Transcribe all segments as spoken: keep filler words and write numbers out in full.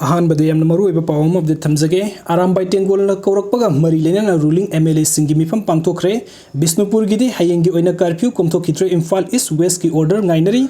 ꯑꯍꯥꯟꯕꯗ ꯌꯥꯝꯅ ꯃꯔꯨꯑꯣꯏꯕ ꯄꯥꯎ ꯑꯃ update ꯊꯝꯖꯒꯦ꯫ ꯑꯔꯥꯝꯕꯥꯏ ꯇꯦꯡꯒꯣꯜꯅ ꯀꯧꯔꯛꯄꯒ ꯃꯔꯤ ꯂꯩꯅꯅ ruling M L A ꯁꯤꯡꯒꯤ ꯃꯤꯐꯝ ꯄꯥꯡꯊꯣꯛꯈ꯭ꯔꯦ꯫ ꯕꯤꯁꯅꯨꯄꯨꯔꯒꯤꯗꯤ ꯍꯌꯦꯡꯒꯤ ꯑꯣꯏꯅ curfew ꯀꯣꯝꯊꯣꯛꯈꯤꯗ꯭ꯔꯦ꯫ ꯏꯝꯐꯥꯜ East West ꯀꯤ order ꯉꯥꯏꯅꯔꯤ꯫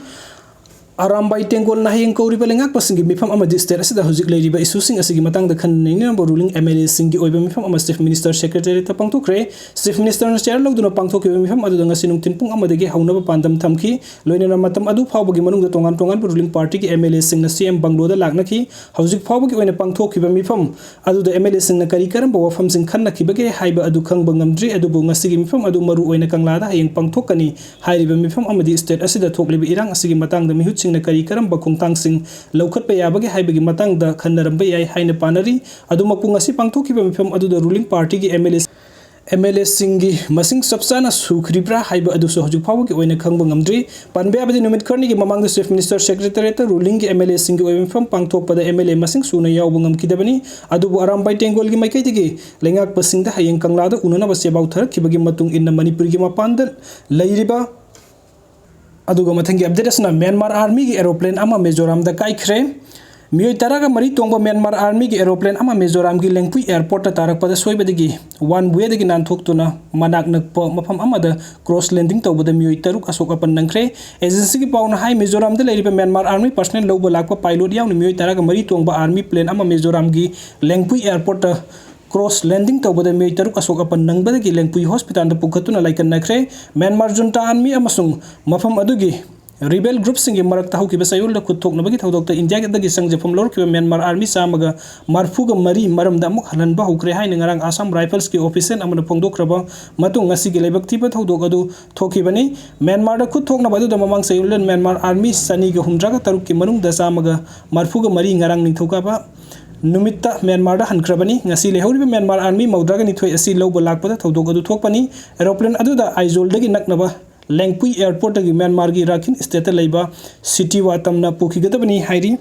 ꯑꯔꯥꯝꯕꯥꯏ ꯇꯦꯡꯒꯣꯜꯅ ꯍꯌꯦꯡ ꯀꯧꯔꯤꯕ ꯂꯩꯉꯥꯛꯄꯁꯤꯡꯒꯤ ꯃꯤꯐꯝ ꯑꯃꯗꯤ state ꯑꯁꯤꯗ ꯍꯧꯖꯤꯛ ꯂꯩꯔꯤꯕ issue ꯁꯤꯡ ꯑꯁꯤꯒꯤ ꯃꯇꯥꯡꯗ ꯈꯟꯅ ꯅꯩꯅꯅꯕ ruling M L A ꯁꯤꯡꯒꯤ ꯑꯣꯏꯕ ꯃꯤꯐꯝ ꯑꯃ Chief Minister Secretariat ꯇ ꯄꯥꯡꯊꯣꯛꯈ꯭ꯔꯦ꯫ Chief Minister ꯅ chair ꯂꯧꯗꯨꯅ ꯄꯥꯡꯊꯣꯛꯈꯤꯕ ꯃꯤꯐꯝ ꯑꯗꯨꯗ ꯉꯁꯤ ꯅꯨꯡꯊꯤꯜ ꯄꯨꯡ ꯑꯃꯗꯒꯤ ꯍꯧꯅꯕ ꯄꯥꯟꯗꯝ ꯊꯝꯈꯤ꯫ ꯂꯣꯏꯅꯅ ꯃꯇꯝ ꯑꯗꯨ ꯐꯥꯎꯕꯒꯤ ꯃꯅꯨꯡꯗ ꯇꯣꯉꯥꯟ ꯇꯣꯉꯥꯟꯕ ruling party ꯒꯤ M L A ꯁꯤꯡꯅ C M bungalow ꯗ ꯂꯥꯛꯅꯈꯤ꯫ ꯍꯧꯖꯤꯛ ꯐꯥꯎꯕꯒꯤ ꯑꯣꯏꯅ ꯄꯥꯡꯊꯣꯛꯈꯤꯕ ꯃꯤꯐꯝ ꯑꯗꯨꯗ M L A ꯁꯤꯡꯅ ꯀꯔꯤ ꯀꯔꯝꯕ ꯋꯥꯐꯝꯁꯤꯡ ꯈꯟꯅꯈꯤꯕꯒꯦ ꯍꯥꯏꯕ ꯑꯗꯨ ꯈꯪꯕ ꯉꯝꯗ꯭ꯔꯤ, ꯑꯗꯨꯕꯨ ꯉꯁꯤꯒꯤ ꯃꯤꯐꯝ ꯑꯗꯨ ꯃꯔꯨ ꯑꯣꯏꯅ ꯀꯪꯂꯥꯗ ꯍꯌꯦꯡ ꯄꯥꯡꯊꯣꯛꯀꯅꯤ꯫ ꯍꯥꯏꯔꯤꯕ ꯃꯤꯐꯝ ꯑꯃꯗꯤ state ꯑꯁꯤꯗ ꯊꯣꯛꯂꯤꯕ ꯏꯔꯥꯡ ꯑꯁꯤꯒꯤ ꯃꯇꯥꯡꯗ ꯃꯤꯍꯨꯠꯁꯤꯡꯅ ꯀꯔꯤ ꯀꯔꯝꯕ ꯈꯣꯡꯊꯥꯡꯁꯤꯡ ꯂꯧꯈꯠꯄ ꯌꯥꯕꯒꯦ ꯍꯥꯏꯕꯒꯤ ꯃꯇꯥꯡꯗ ꯈꯟꯅꯔꯝꯕ ꯌꯥꯏ ꯍꯥꯏꯅ ꯄꯥꯅꯔꯤ꯫ ꯑꯗꯨꯃꯛꯄꯨ ꯉꯁꯤ ꯄꯥꯡꯊꯣꯛꯈꯤꯕ ꯃꯤꯐꯝ ꯑꯗꯨꯗ ruling party ꯒꯤ M L A, M L A ꯁꯤꯡꯒꯤ ꯃꯁꯤꯡ ꯆꯞ ꯆꯥꯅ ꯁꯨꯈ꯭ꯔꯤꯕ꯭ꯔꯥ ꯍꯥꯏꯕ ꯑꯗꯨꯁꯨ ꯍꯧꯖꯤꯛ ꯐꯥꯎꯕꯒꯤ ꯑꯣꯏꯅ ꯈꯪꯕ ꯉꯝꯗ꯭ꯔꯤ꯫ ꯄꯟꯕ ꯌꯥꯕꯗꯤ ꯅꯨꯃꯤꯠ ꯈꯔꯅꯤꯒꯤ ꯃꯃꯥꯡꯗ Chief Minister Secretariat ꯇ ruling ꯒꯤ M L A ꯁꯤꯡꯒꯤ ꯑꯣꯏꯕ ꯃꯤꯐꯝ ꯄꯥꯡꯊꯣꯛꯄꯗ M L A ꯃꯁꯤꯡ ꯁꯨꯅ ꯌꯥꯎꯕ ꯉꯝꯈꯤꯗꯕꯅꯤ꯫ ꯑꯗꯨꯕꯨ ꯑꯔꯥꯝꯕꯥꯏ ꯇꯦꯡꯒꯣꯜꯒꯤ ꯃꯥꯏꯀꯩꯗꯒꯤ ꯂꯩꯉꯥꯛꯄꯁꯤꯡꯗ ꯍꯌꯦꯡ ꯀꯪꯂꯥꯗ ꯎꯅꯅꯕ ꯆꯦꯄꯥꯎ ꯊꯥꯔꯛꯈꯤꯕꯒꯤ ꯃꯇꯨꯡ ꯏꯟꯅ ꯃꯅꯤꯄꯨꯔꯒꯤ ꯃꯄꯥꯟꯗ ꯂꯩꯔꯤꯕ ꯑꯗꯨꯒ ꯃꯊꯪꯒꯤ update ꯑꯁꯤꯅ Myanmar Army ꯒꯤ aeroplane ꯑꯃ ꯃꯤꯖꯣꯔꯥꯝꯗ ꯀꯥꯏꯈ꯭ꯔꯦ꯫ ꯃꯤꯑꯣꯏ ꯇꯔꯥꯒ ꯃꯔꯤ ꯇꯣꯡꯕ Myanmar Army ꯒꯤ aeroplane ꯑꯃ ꯃꯤꯖꯣꯔꯥꯝꯒꯤ ꯂꯦꯡꯄꯨꯏ airport ꯇ ꯇꯥꯔꯛꯄꯗ ꯁꯣꯏꯕꯗꯒꯤ one way ꯗꯒꯤ ꯅꯥꯟꯊꯣꯛꯇꯨꯅ ꯃꯅꯥꯛ ꯅꯛꯄ ꯃꯐꯝ ꯑꯃꯗ crash landing ꯇꯧꯕꯗ ꯃꯤꯑꯣꯏ ꯇꯔꯨꯛ ꯑꯁꯣꯛ ꯑꯄꯟ ꯅꯪꯈ꯭ꯔꯦ꯫ Agency ꯒꯤ ꯄꯥꯎꯅ ꯍꯥꯏ, ꯃꯤꯖꯣꯔꯥꯝꯗ ꯂꯩꯔꯤꯕ Myanmar Army personnel ꯂꯧꯕ ꯂꯥꯛꯄ pilot ꯌꯥꯎꯅ ꯃꯤꯑꯣꯏ ꯇꯔꯥꯒ ꯃꯔꯤ ꯇꯣꯡꯕ army plane ꯑꯃ ꯃꯤꯖꯣꯔꯥꯝꯒꯤ ꯂꯦꯡꯄꯨꯏ airport ꯇ crash landing ꯇꯧꯕꯗ ꯃꯤꯑꯣꯏ ꯇꯔꯨꯛ ꯑꯁꯣꯛ ꯑꯄꯟ ꯅꯪꯕꯗꯒꯤ ꯂꯦꯡꯄꯨꯏ hospital ꯗ ꯄꯨꯈꯠꯇꯨꯅ ꯂꯥꯏꯀꯠꯅꯈ꯭ꯔꯦ꯫ Myanmar junta army ꯑꯃꯁꯨꯡ ꯃꯐꯝ ꯑꯗꯨꯒꯤ rebel group ꯁꯤꯡꯒꯤ ꯃꯔꯛꯇ ꯍꯧꯈꯤꯕ ꯆꯌꯣꯜꯗ ꯈꯨꯠ ꯊꯣꯛꯅꯕꯒꯤ ꯊꯧꯗꯣꯛꯇ ꯏꯟꯗꯤꯌꯥꯗꯒꯤ ꯆꯪꯖꯐꯝ ꯂꯧꯔꯛꯈꯤꯕ Myanmar Army ꯆꯥꯝꯃꯒ ꯃꯔꯤꯐꯨ ꯃꯔꯤ ꯃꯔꯝꯗ ꯑꯃꯨꯛ ꯍꯜꯍꯟꯕ ꯍꯧꯈ꯭ꯔꯦ ꯍꯥꯏꯅ ꯉꯔꯥꯡ Assam Rifles ꯀꯤ official ꯑꯃꯅ ꯐꯣꯡꯗꯣꯛꯈ꯭ꯔꯕ ꯃꯇꯨꯡ ꯉꯁꯤꯒꯤ ꯂꯥꯏꯕꯛ ꯊꯤꯕ ꯊꯧꯗꯣꯛ ꯑꯗꯨ ꯊꯣꯛꯈꯤꯕꯅꯤ꯫ Myanmar ꯗ ꯈꯨꯠ ꯊꯣꯛꯅꯕ ꯑꯗꯨꯗ ꯃꯃꯥꯡ ꯆꯌꯣꯜꯗ Myanmar Army ꯆꯅꯤꯒ ꯍꯨꯝꯗ꯭ꯔꯥꯒ ꯇꯔꯨꯛꯀꯤ ꯃꯅꯨꯡꯗ ꯆꯥꯝꯃꯒ ꯃꯔꯤꯐꯨ ꯃꯔꯤ ꯉꯔꯥꯡ ꯅꯤꯡꯊꯧꯀꯥꯕ ꯅꯨꯃꯤꯠꯇ Myanmar ꯗ ꯍꯟꯈ꯭ꯔꯕꯅꯤ꯫ ꯉꯁꯤ ꯂꯩꯍꯧꯔꯤꯕ Myanmar Army ꯃꯧꯗ꯭ꯔꯥꯒ ꯅꯤꯊꯣꯏ ꯑꯁꯤ ꯂꯧꯕ ꯂꯥꯛꯄꯗ ꯊꯧꯗꯣꯛ ꯑꯗꯨ ꯊꯣꯛꯄꯅꯤ꯫ Aeroplane ꯑꯗꯨꯗ Aizawl ꯗꯒꯤ ꯅꯛꯅꯕ ꯂꯦꯡꯄꯨꯏ airport ꯇꯒꯤ Myanmar ꯒꯤ Rakhine State ꯇ ꯂꯩꯕ Sitiwa ꯇꯝꯅ ꯄꯨꯈꯤꯒꯗꯕꯅꯤ ꯍꯥꯏꯔꯤ꯫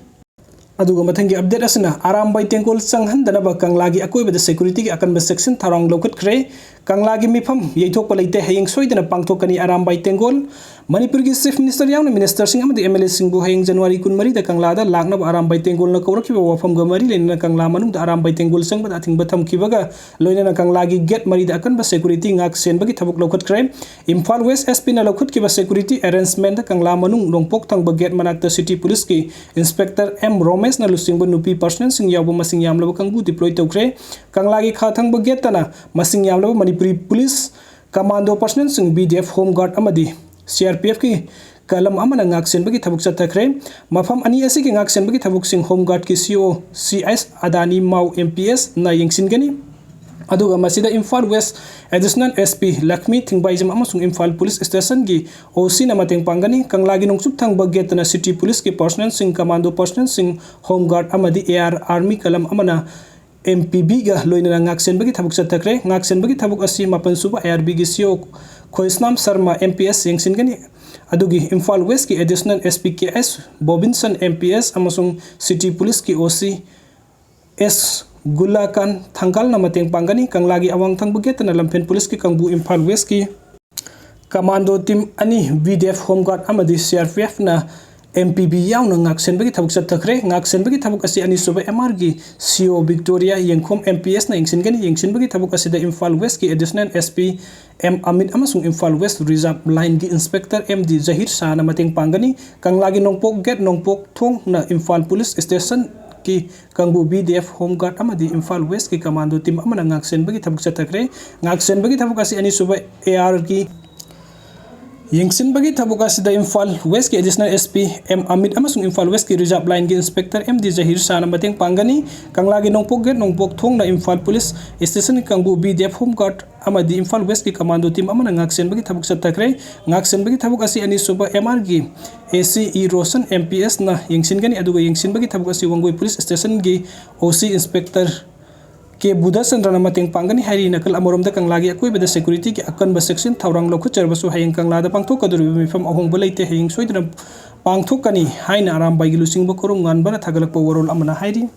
ꯑꯗꯨꯒ ꯃꯊꯪꯒꯤ update ꯑꯁꯤꯅ ꯑꯔꯥꯝꯕꯥꯏ ꯇꯦꯡꯒꯣꯜ ꯆꯪꯍꯟꯗꯅꯕ ꯀꯪꯂꯥꯒꯤ ꯑꯀꯣꯏꯕꯗ security ꯒꯤ ꯑꯀꯟꯕ ꯆꯦꯛꯁꯤꯟ ꯊꯧꯔꯥꯡ ꯂꯧꯈꯠꯈ꯭ꯔꯦ꯫ ꯀꯪꯂꯥꯒꯤ ꯃꯤꯐꯝ ꯌꯩꯊꯣꯛꯄ ꯂꯩꯇꯦ, ꯍꯌꯦꯡ ꯁꯣꯏꯗꯅ ꯄꯥꯡꯊꯣꯛꯀꯅꯤ ꯑꯔꯥꯝꯕꯥꯏ ꯇꯦꯡꯒꯣꯜ꯫ ꯃꯅꯤꯄꯨꯔꯒꯤ Chief Minister ꯌꯥꯎꯅ Ministerꯁꯤꯡ ꯑꯃꯗꯤ MLAꯁꯤꯡꯕꯨ ꯍꯌꯦꯡ January ꯀꯨꯟꯃꯔꯤꯗ ꯀꯪꯂꯥꯗ ꯂꯥꯛꯅꯕ ꯑꯔꯥꯝꯕꯥꯏ ꯇꯦꯡꯒꯣꯜꯅ ꯀꯧꯔꯛꯈꯤꯕ ꯋꯥꯐꯝꯒ ꯃꯔꯤ ꯂꯩꯅꯅ ꯀꯪꯂꯥ ꯃꯅꯨꯡꯗ ꯑꯔꯥꯝꯕꯥꯏ ꯇꯦꯡꯒꯣꯜ ꯆꯪꯕꯗ ꯑꯊꯤꯡꯕ ꯊꯝꯈꯤꯕꯒ ꯂꯣꯏꯅꯅ ꯀꯪꯂꯥꯒꯤ gate ꯃꯔꯤꯗ ꯑꯀꯟꯕ security ꯉꯥꯛ ꯁꯦꯟꯕꯒꯤ ꯊꯕꯛ ꯂꯧꯈꯠꯈ꯭ꯔꯦ꯫ ꯏꯝꯐꯥꯜ West SPꯅ ꯂꯧꯈꯠꯈꯤꯕ security arrangementꯇ ꯀꯪꯂꯥ ꯃꯅꯨꯡ ꯅꯣꯡꯄꯣꯛ ꯊꯪꯕ gate ꯃꯅꯥꯛꯇ City Policeꯀꯤ Inspector M ꯔꯣꯃꯦꯁꯅ ꯂꯨꯆꯤꯡꯕ ꯅꯨꯄꯤ personalꯁꯤꯡ ꯌꯥꯎꯕ ꯃꯁꯤꯡ ꯌꯥꯝꯂꯕ ꯀꯥꯡꯕꯨ deploy ꯇꯧꯈ꯭ꯔꯦ꯫ ꯀꯪꯂꯥꯒꯤ ꯈꯥ ꯊꯪꯕ gateꯇꯅ ꯃꯁꯤꯡ ꯌꯥꯝꯂꯕ Manipuri Police Commando personalꯁꯤꯡ, BDF Home Guard ꯑꯃꯗꯤ CRPFꯀꯤ ꯀꯂꯝ ꯑꯃꯅ ꯉꯥꯛꯁꯦꯟꯕꯒꯤ ꯊꯕꯛ ꯆꯠꯊꯈ꯭ꯔꯦ꯫ ꯃꯐꯝ ꯑꯅꯤ ꯑꯁꯤꯒꯤ ꯉꯥꯛꯁꯦꯟꯕꯒꯤ ꯊꯕꯛꯁꯤꯡ Home Guardꯀꯤ CO CIS ꯑꯗꯥꯅꯤ ꯃꯥꯎ MPSꯅ ꯌꯦꯡꯁꯤꯟꯒꯅꯤ꯫ ꯑꯗꯨꯒ ꯃꯁꯤꯗ Imphal West Additional SP Lakshmi ꯊꯤꯡꯕꯥꯏꯖꯝ ꯑꯃꯁꯨꯡ ꯏꯝꯐꯥꯜ Police Stationꯒꯤ OCꯅ ꯃꯇꯦꯡ ꯄꯥꯡꯒꯅꯤ꯫ ꯀꯪꯂꯥꯒꯤ ꯅꯣꯡꯆꯨꯞ ꯊꯪꯕ gateꯇꯅ City Policeꯀꯤ personalꯁꯤꯡ, Commando personalꯁꯤꯡ, Home Guard ꯑꯃꯗꯤ AR Army ꯀꯂꯝ ꯑꯃꯅ MPBꯒ ꯂꯣꯏꯅꯅ ꯉꯥꯛꯁꯦꯟꯕꯒꯤ ꯊꯕꯛ ꯆꯠꯊꯈ꯭ꯔꯦ꯫ ꯉꯥꯛꯁꯦꯟꯕꯒꯤ ꯊꯕꯛ ꯑꯁꯤ ꯃꯥꯄꯟ ꯁꯨꯕ IRBꯒꯤ CO ꯈꯣꯏꯁꯅꯥꯝ ꯁꯔꯃ MPS ꯌꯦꯡꯁꯤꯟꯒꯅꯤ꯫ ꯑꯗꯨꯒꯤ Imphal Westꯀꯤ Additional SP KS ꯕꯣꯕꯤꯟꯁꯟ MPS ꯑꯃꯁꯨꯡ City Policeꯀꯤ OC S ꯒꯨꯂꯥꯀꯥꯟ ꯊꯥꯡꯒꯥꯜꯅ ꯃꯇꯦꯡ ꯄꯥꯡꯒꯅꯤ꯫ ꯀꯪꯂꯥꯒꯤ ꯑꯋꯥꯡ ꯊꯪꯕ gateꯇꯅ ꯂꯝꯐꯦꯜ Policeꯀꯤ ꯀꯥꯡꯕꯨ, ꯏꯝꯐꯥꯜ Westꯀꯤ Commando team ꯑꯅꯤ, BDF Home Guard ꯑꯃꯗꯤ CRPFꯅ MPB ꯌꯥꯎꯅ ꯉꯥꯛꯁꯦꯟꯕꯒꯤ ꯊꯕꯛ ꯆꯠꯊꯈ꯭ꯔꯦ꯫ ꯉꯥꯛꯁꯦꯟꯕꯒꯤ ꯊꯕꯛ ꯑꯁꯤ ꯑꯅꯤꯁꯨꯕ MRꯒꯤ CO ꯕꯤꯛꯇꯣꯔꯤꯌꯥ ꯌꯦꯡꯈꯣꯝ MPSꯅ ꯌꯦꯡꯁꯤꯟꯒꯅꯤ꯫ ꯌꯦꯡꯁꯤꯟꯕꯒꯤ ꯊꯕꯛ ꯑꯁꯤꯗ Imphal Westꯀꯤ Additional SP M Amit ꯑꯃꯁꯨꯡ Imphal West Reserve Lineꯒꯤ Inspector MD ꯖꯍꯤꯔ ꯁꯥꯍꯅ ꯃꯇꯦꯡ ꯄꯥꯡꯒꯅꯤ꯫ ꯀꯪꯂꯥꯒꯤ ꯅꯣꯡꯄꯣꯛ gate, ꯅꯣꯡꯄꯣꯛ ꯊꯣꯡꯅ ꯏꯝꯐꯥꯜ Police Stationꯒꯤ ꯀꯥꯡꯕꯨ, BDF Home Guard ꯑꯃꯗꯤ ꯏꯝꯐꯥꯜ Westꯀꯤ Commando team ꯑꯃꯅ ꯉꯥꯛꯁꯦꯟꯕꯒꯤ ꯊꯕꯛ ꯆꯠꯊꯈ꯭ꯔꯦ꯫ ꯉꯥꯛꯁꯦꯟꯕꯒꯤ ꯊꯕꯛ ꯑꯁꯤ ꯑꯅꯤꯁꯨꯕ ARꯒꯤ ꯌꯦꯡꯁꯤꯟꯕꯒꯤ ꯊꯕꯛ ꯑꯁꯤꯗ Imphal Westꯀꯤ Additional SP M Amit ꯑꯃꯁꯨꯡ ꯏꯝꯐꯥꯜ Westꯀꯤ Reserve Lineꯒꯤ Inspector MD ꯖꯍꯤꯔ ꯁꯥꯍꯅ ꯃꯇꯦꯡ ꯄꯥꯡꯒꯅꯤ꯫ ꯀꯪꯂꯥꯒꯤ ꯅꯣꯡꯄꯣꯛ gate, ꯅꯣꯡꯄꯣꯛ ꯊꯣꯡꯅ ꯏꯝꯐꯥꯜ Police Stationꯒꯤ ꯀꯥꯡꯕꯨ, BDF Home Guard ꯑꯃꯗꯤ ꯏꯝꯐꯥꯜ Westꯀꯤ Commando team ꯑꯃꯅ ꯉꯥꯛꯁꯦꯟꯕꯒꯤ ꯊꯕꯛ ꯆꯠꯊꯈ꯭ꯔꯦ꯫ ꯉꯥꯛꯁꯦꯟꯕꯒꯤ ꯊꯕꯛ ꯑꯁꯤ ꯑꯅꯤꯁꯨꯕ MRꯒꯤ AC ꯏ ꯔꯣꯁꯟ MPSꯅ ꯌꯦꯡꯁꯤꯟꯒꯅꯤ꯫ ꯑꯗꯨꯒ ꯌꯦꯡꯁꯤꯟꯕꯒꯤ ꯊꯕꯛ ꯑꯁꯤ ꯋꯥꯡꯒꯣꯏ Police Stationꯒꯤ OC Inspector ꯀꯦ ꯕꯨꯙꯆꯟꯗ꯭ꯔꯅ ꯃꯇꯦꯡ ꯄꯥꯡꯒꯅꯤ ꯍꯥꯏꯔꯤ꯫ ꯅꯥꯀꯜ ꯑꯃꯔꯣꯝꯗ ꯀꯪꯂꯥꯒꯤ ꯑꯀꯣꯏꯕꯗ securityꯒꯤ ꯑꯀꯟꯕ ꯆꯦꯛꯁꯤꯟ ꯊꯧꯔꯥꯡ ꯂꯧꯈꯠꯆꯔꯕꯁꯨ ꯍꯌꯦꯡ ꯀꯪꯂꯥꯗ ꯄꯥꯡꯊꯣꯛꯀꯗꯧꯔꯤꯕ ꯃꯤꯐꯝ ꯑꯍꯣꯡꯕ ꯂꯩꯇꯦ, ꯍꯌꯦꯡ ꯁꯣꯏꯗꯅ ꯄꯥꯡꯊꯣꯛꯀꯅꯤ ꯍꯥꯏꯅ ꯑꯔꯥꯝꯕꯥꯏꯒꯤ ꯂꯨꯆꯤꯡꯕ ꯈꯨꯔꯨꯝ ꯉꯥꯟꯕꯅ ꯊꯥꯒꯠꯂꯛꯄ ꯋꯥꯔꯣꯜ ꯑꯃꯅ ꯍꯥꯏꯔꯤ꯫